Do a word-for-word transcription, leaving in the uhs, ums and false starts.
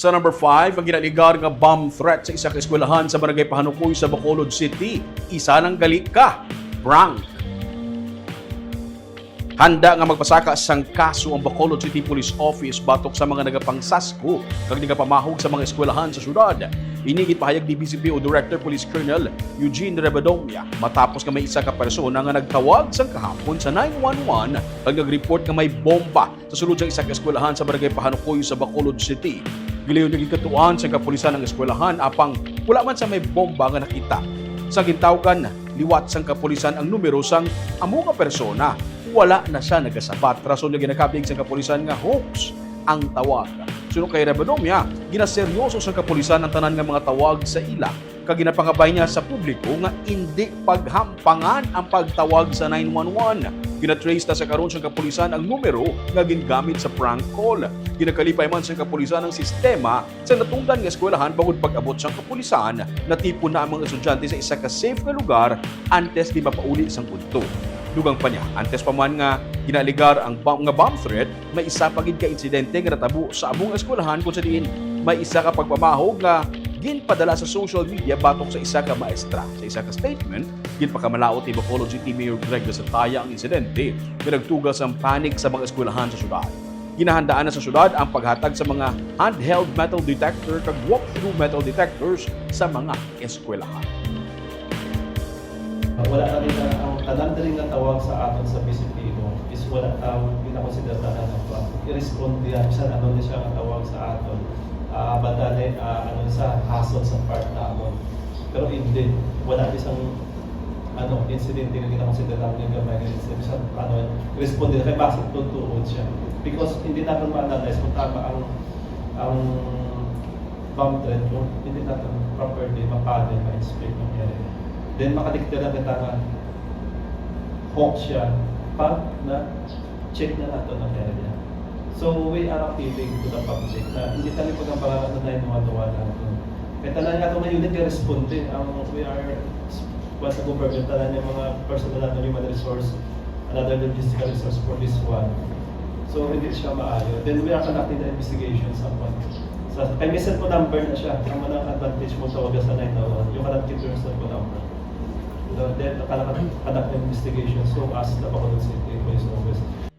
Sa number five, ang ginaligar nga bomb threat sa isa ka eskwelahan sa Barangay Pahanukoy sa Bacolod City. Isa lang gali ka, prank. Handa nga magpasaka sang kaso ang Bacolod City Police Office batok sa mga nagapangsasko kag nagapamahog sa mga eskwelahan sa syudad. Ini ginpahayag ni B C P O Director Police Colonel Eugene Rebadomia matapos nga may isa ka persona nga nagtawag sang kahapon sa nine one one kag nag-report nga may bomba sa sulod sang isa ka eskwelahan sa Barangay Pahanukoy sa Bacolod City. Gilayon nga ginkadtuan sang kapulisan ang eskwelahan, apang wala man sa may bomba nga nakita. Sa gintawgan liwat sang kapulisan ang numero sang amo nga persona, wala na siya nagasabat, rason nga ginakabig sang kapulisan nga hoax ang tawag. Suno kay Rebadomia, ginaseryoso sang kapulisan ang tanan nga mga tawag sa ila kag ginapangabay niya sa publiko nga indi paghampangan ang pagtawag sa nine one one. Ginatrace na sa karon sang kapulisan ang numero nga gingamit sa prank call. Ginakalipay man sang kapulisan ang sistema sa natungdan nga eskwelahan, bangod pag-abot sang kapulisan, natipon na ang mga estudyante sa isa ka safe nga lugar antes di mapauli sang udto. Dugang pa niya, antes pa man nga ginaaligar ang bom-, nga bomb threat, may isa pa gid ka insidente nga natabo sa among eskwelahan, kung sa diin may isa ka pagpamahog nga ginpadala sa social media batok sa isa ka maestra. Sa isa ka statement, ginpakamalaot ni Bacolod City Mayor Greg Gasataya ang insidente nga nagtuga sang panic sa mga eskwelahan sa syudad. Ginahandaan na sa syudad ang paghatag sa mga handheld metal detector kag walk-through metal detectors sa mga eskwelahan. Wala na rin ang, ang tanan diri nga tawag sa aton sa B C P O is wala ta ginakonsider tanan ang kuwan. I-respond niya bisan ano ni siya nga tawag sa aton. Ah, bantane, ah, ano sa hassle sa part namon. Pero hindi, wala isang ano, incident nga ginakonsider namin yung gamay nga incident. Bisan ano, respond din kay basta tutuod siya. Because hindi natin ma-analyze kung tama ang ang bomb threat kung hindi natin properly mapatid, ma-inspect ang area. Then makadikta lang kita nga hoax siya pag na-check na nato ang area. So we are appealing to the public na hindi kami pag-ambaran na nine one one nato. Kaya tanan nga itong unit nga responde, ang we are kuwan sa government, tanan yung mga personal nato, human resource, another logistical resource for this one. So hindi siya maayo. Then we are conducting the investigation sa kuwan. Sa, kay may cellphone number na siya. Ang mga advantage mo tawagan sa nine one one, you cannot keep your cellphone number. So, then, naka-conduct ng investigation so as the Bacolod City Police Office.